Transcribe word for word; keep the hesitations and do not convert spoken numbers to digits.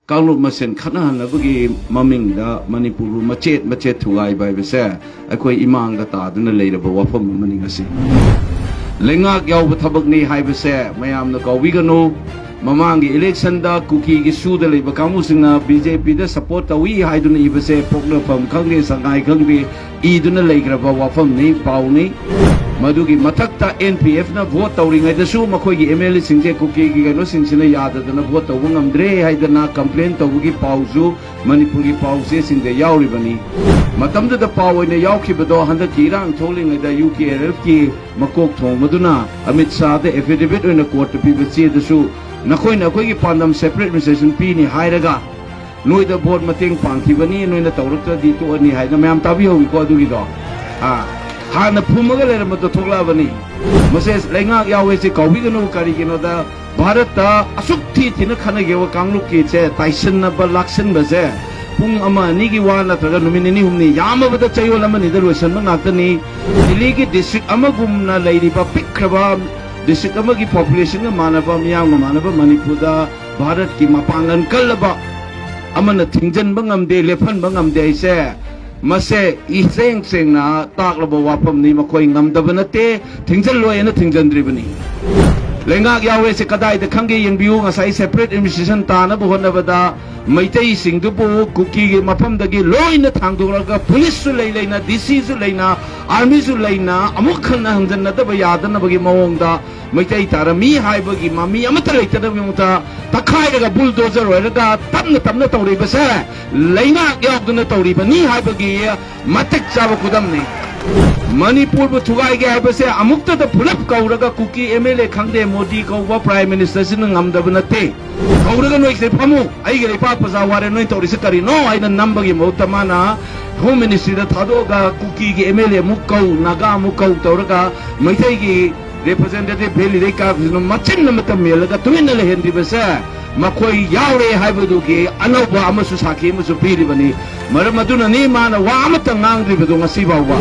ꯀꯥꯡꯂꯨꯞ ꯃꯁꯦꯟ ꯈꯠꯅꯍꯟꯅꯕꯒꯤ ꯃꯃꯤꯡꯗ ꯃꯅꯤꯄꯨꯔꯕꯨ ꯃꯆꯦꯠ ꯃꯆꯦꯠ ꯊꯨꯒꯥꯏꯕ ꯍꯥꯏꯕꯁꯦ ꯑꯩꯈꯣꯏ ꯏꯃꯥꯡꯗ ꯇꯥꯗꯨꯅ ꯂꯩꯔꯕ ꯋꯥꯐꯝ ꯑꯃꯅꯤ ꯉꯁꯤ꯫ ꯂꯩꯉꯥꯛ ꯌꯥꯎꯕ ꯊꯕꯛꯅꯤ ꯍꯥꯏꯕꯁꯦ ꯃꯌꯥꯝꯅ ꯀꯥꯎꯕꯤꯒꯅꯨ꯫ ꯃꯃꯥꯡꯒꯤ ꯏꯂꯦꯛꯁꯟꯗ ꯀꯨꯀꯤꯒꯤ ꯁꯨꯗ ꯂꯩꯕ ꯀꯥꯡꯕꯨꯁꯤꯡꯅ ꯕꯤ ꯖꯦ ꯄꯤꯗ ꯁꯄꯣꯔꯠ ꯇꯧꯏ ꯍꯥꯏꯗꯨꯅ ꯏꯕꯁꯦ ꯄꯣꯛꯅꯐꯝ ꯈꯪꯗꯦ, ꯁꯉꯥꯏ ꯈꯪꯗꯦ, ꯏꯗꯨꯅ ꯂꯩꯈ꯭ꯔꯕ ꯋꯥꯐꯝꯅꯤ, ꯄꯥꯎꯅꯤ꯫ ꯃꯗꯨꯒꯤ ꯃꯊꯛꯇ ꯑꯦꯟ ꯄꯤ ꯑꯦꯐꯅ ꯚꯣꯠ ꯇꯧꯔꯤꯉꯩꯗꯁꯨ ꯃꯈꯣꯏꯒꯤ ꯑꯦꯝ ꯑꯦꯜ ꯑꯦꯁꯤꯡꯁꯦ ꯀꯨꯀꯤꯒꯤ ꯀꯩꯅꯣꯁꯤꯡꯁꯤꯅ ꯌꯥꯗꯗꯅ ꯚꯣꯠ ꯇꯧꯕ ꯉꯝꯗ꯭ꯔꯦ ꯍꯥꯏꯗꯅ ꯀꯝꯄ꯭ꯂꯦꯟ ꯇꯧꯕꯒꯤ ꯄꯥꯎꯁꯨ ꯃꯅꯤꯄꯨꯔꯒꯤ ꯄꯥꯎ ꯆꯦꯁꯤꯡꯗ ꯌꯥꯎꯔꯤꯕꯅꯤ꯫ ꯃꯇꯝꯗꯨꯗ ꯄꯥꯎ ꯑꯣꯏꯅ ꯌꯥꯎꯈꯤꯕꯗꯣ ꯍꯟꯗꯛꯀꯤ ꯏꯔꯥꯡ ꯊꯣꯛꯂꯤꯉꯩꯗ ꯌꯨ ꯀꯦ ꯑꯥꯔ ꯑꯦꯜ ꯑꯦꯐꯀꯤ ꯃꯀꯣꯛ ꯊꯣꯡꯕꯗꯨꯅ ꯑꯃꯤꯠ ꯁꯥꯍꯗ ꯑꯦꯐꯤꯗꯦꯚꯤꯠ ꯑꯣꯏꯅ ꯀꯣꯔꯠꯇ ꯄꯤꯕ ꯆꯦꯗꯁꯨ ꯅꯈꯣꯏꯅ ꯑꯩꯈꯣꯏꯒꯤ ꯄꯥꯟꯗꯝ separate administration ꯄꯤꯅꯤ ꯍꯥꯏꯔꯒ ꯅꯣꯏꯗ ꯚꯣꯠ ꯃꯇꯦꯡ ꯄꯥꯡꯈꯤꯕꯅꯤ, ꯅꯣꯏꯅ ꯇꯧꯔꯛꯇ꯭ꯔꯗꯤ ꯇꯣꯛꯑꯅꯤ ꯍꯥꯏꯅ ꯃꯌꯥꯝ ꯇꯥꯕꯤꯍꯧꯋꯤꯀꯣ ꯑꯗꯨꯒꯤꯗꯣ꯫ ꯑꯥ, ꯍꯥꯟꯅ ꯐꯨꯝꯃꯒ ꯂꯩꯔꯝꯕꯗꯣ ꯊꯣꯛꯂꯛꯑꯕꯅꯤ꯫ ꯃꯁꯦ ꯂꯩꯉꯥꯛ ꯌꯥꯎꯋꯦꯁꯤ ꯀꯥꯎꯕꯤꯒꯅꯨ꯫ ꯀꯔꯤꯒꯤꯅꯣꯗ ꯚꯥꯔꯠꯇ ꯑꯁꯨꯛ ꯊꯤ ꯊꯤꯅ ꯈꯠꯅꯈꯤꯕ ꯀꯥꯡꯂꯨꯞꯀꯤꯁꯦ ꯇꯥꯏꯁꯤꯟꯅꯕ ꯂꯥꯛꯁꯤꯟꯕꯁꯦ ꯄꯨꯡ ꯑꯃ ꯑꯅꯤꯒꯤ ꯋꯥ ꯅꯠꯇ꯭ꯔꯒ ꯅꯨꯃꯤꯠ ꯅꯤꯅꯤ ꯍꯨꯝꯅꯤ, ꯌꯥꯝꯃꯕꯗ ꯆꯌꯣꯜ ꯑꯃꯅꯤꯗ ꯂꯣꯏꯁꯤꯟꯕ ꯉꯥꯛꯇꯅꯤ꯫ ꯗꯤꯜꯂꯤꯒꯤ ꯗꯤꯁꯇ꯭ꯔꯤꯛ ꯑꯃꯒꯨꯝꯅ ꯂꯩꯔꯤꯕ ꯄꯤꯛꯈ꯭ꯔꯕ ꯗꯤꯁꯇ꯭ꯔꯤꯛ ꯑꯃꯒꯤ ꯄꯣꯄꯨꯂꯦꯁꯟꯒ ꯃꯥꯟꯅꯕ, ꯃꯤꯌꯥꯝꯒ ꯃꯥꯟꯅꯕ ꯃꯅꯤꯄꯨꯔꯗ ꯚꯥꯔꯠꯀꯤ ꯃꯄꯥꯡꯒꯜ ꯀꯜꯂꯕ ꯑꯃꯅ ꯊꯤꯡꯖꯤꯟꯕ ꯉꯝꯗꯦ, ꯂꯦꯞꯍꯟꯕ ꯉꯝꯗꯦ ꯍꯥꯏꯁꯦ, ꯃꯁꯦ ꯏꯁꯦꯡ ꯁꯦꯡꯅ ꯇꯥꯛꯂꯕ ꯋꯥꯐꯝꯅꯤ꯫ ꯃꯈꯣꯏ ꯉꯝꯗꯕ ꯅꯠꯇꯦ, ꯊꯤꯡꯖꯤꯜꯂꯣꯏꯅ ꯊꯤꯡꯖꯤꯟꯗ꯭ꯔꯤꯕꯅꯤ꯫ ꯂꯩꯉꯥꯛ ꯌꯥꯎꯋꯦꯁꯦ ꯀꯗꯥꯏꯗ ꯈꯪꯒꯦ ꯌꯦꯡꯕꯤꯌꯨ꯫ ꯉꯁꯥꯏ separate administration ꯇꯥꯅꯕ ꯍꯣꯠꯅꯕꯗ ꯃꯩꯇꯩꯁꯤꯡꯗꯨꯕꯨ ꯀꯨꯀꯤꯒꯤ ꯃꯐꯝꯗꯒꯤ ꯂꯣꯏꯅ ꯊꯥꯡꯗꯣꯛꯂꯒ ꯄꯨꯂꯤꯁꯁꯨ ꯂꯩ ꯂꯩꯅ, ꯗꯤ ꯁꯤꯁꯨ ꯂꯩꯅ, ꯑꯥꯔꯃꯤꯁꯨ ꯂꯩꯅ, ꯑꯃꯨꯛ ꯍꯟꯅ ꯍꯟꯖꯟꯅꯗꯕ ꯌꯥꯗꯅꯕꯒꯤ ꯃꯑꯣꯡꯗ ꯃꯩꯇꯩ ꯇꯥꯔꯝꯃꯤ ꯍꯥꯏꯕꯒꯤ ꯃꯃꯤ ꯑꯃꯠꯇ ꯂꯩꯇꯅꯕꯒꯤ ꯃꯑꯣꯡꯗ ꯇꯛꯈꯥꯏꯔꯒ ꯕꯨꯜꯗꯣꯖꯔ ꯑꯣꯏꯔꯒ ꯇꯞꯅ ꯇꯞꯅ ꯇꯧꯔꯤꯕꯁꯦ ꯂꯩꯉꯥꯛ ꯌꯥꯎꯗꯨꯅ ꯇꯧꯔꯤꯕꯅꯤ ꯍꯥꯏꯕꯒꯤ ꯃꯇꯤꯛ ꯆꯥꯕ ꯈꯨꯗꯝꯅꯤ꯫ ꯃꯅꯤꯄꯨꯔꯕꯨ ꯊꯨꯒꯥꯏꯒꯦ ꯍꯥꯏꯕꯁꯦ ꯑꯃꯨꯛꯇꯗ ꯄꯨꯂꯞ ꯀꯧꯔꯒ ꯀꯨꯀꯤ ꯑꯦꯝ ꯑꯦꯜ ꯑꯦ ꯈꯪꯗꯦ, ꯃꯣꯗꯤ ꯀꯧꯕ ꯄ꯭ꯔꯥꯏꯝ ꯃꯤꯅꯤꯁꯇꯔꯁꯤꯅ ꯉꯝꯗꯕ ꯅꯠꯇꯦ꯫ ꯀꯧꯔꯒ ꯅꯣꯏꯁꯦ ꯐꯝꯃꯨ, ꯑꯩꯒꯤ ꯂꯩꯄꯥꯛ ꯄ꯭ꯔꯖꯥ ꯋꯥꯔꯦ, ꯅꯣꯏ ꯇꯧꯔꯤꯁꯦ ꯀꯔꯤꯅꯣ ꯍꯥꯏꯅ ꯅꯝꯕꯒꯤ ꯃꯍꯨꯠꯇ ꯃꯥꯅ ꯍꯣꯝ ꯃꯤꯅꯤꯁꯇ꯭ꯔꯤꯗ ꯊꯥꯗꯣꯛꯑꯒ ꯀꯨꯀꯤꯒꯤ ꯑꯦꯝ ꯑꯦꯜ ꯑꯦ ꯑꯃꯨꯛ ꯀꯧ, ꯅꯥꯒꯥ ꯑꯃꯨꯛ ꯀꯧ ꯇꯧꯔꯒ ꯃꯩꯇꯩꯒꯤ ꯔꯤꯄ꯭ꯔꯖꯦꯟꯇꯦꯇꯤꯚ ꯚꯦꯂꯤꯗꯩ ꯀꯥꯔꯛꯄꯁꯤꯅ ꯃꯆꯤꯟ ꯑꯃꯠꯇ ꯃꯦꯜꯂꯒ ꯇꯨꯃꯤꯟꯅ ꯂꯩꯍꯟꯈꯤꯕꯁꯦ ꯃꯈꯣꯏ ꯌꯥꯎꯔꯦ ꯍꯥꯏꯕꯗꯨꯒꯤ ꯑꯅꯧꯕ ꯑꯃꯁꯨ ꯁꯥꯈꯤ ꯑꯃꯁꯨ ꯄꯤꯔꯤꯕꯅꯤ꯫ ꯃꯔꯝ ꯑꯗꯨꯅꯅꯤ ꯃꯥꯅ ꯋꯥ ꯑꯃꯠꯇ ꯉꯥꯡꯗ꯭ꯔꯤꯕꯗꯨ ꯉꯁꯤ ꯐꯥꯎꯕ꯫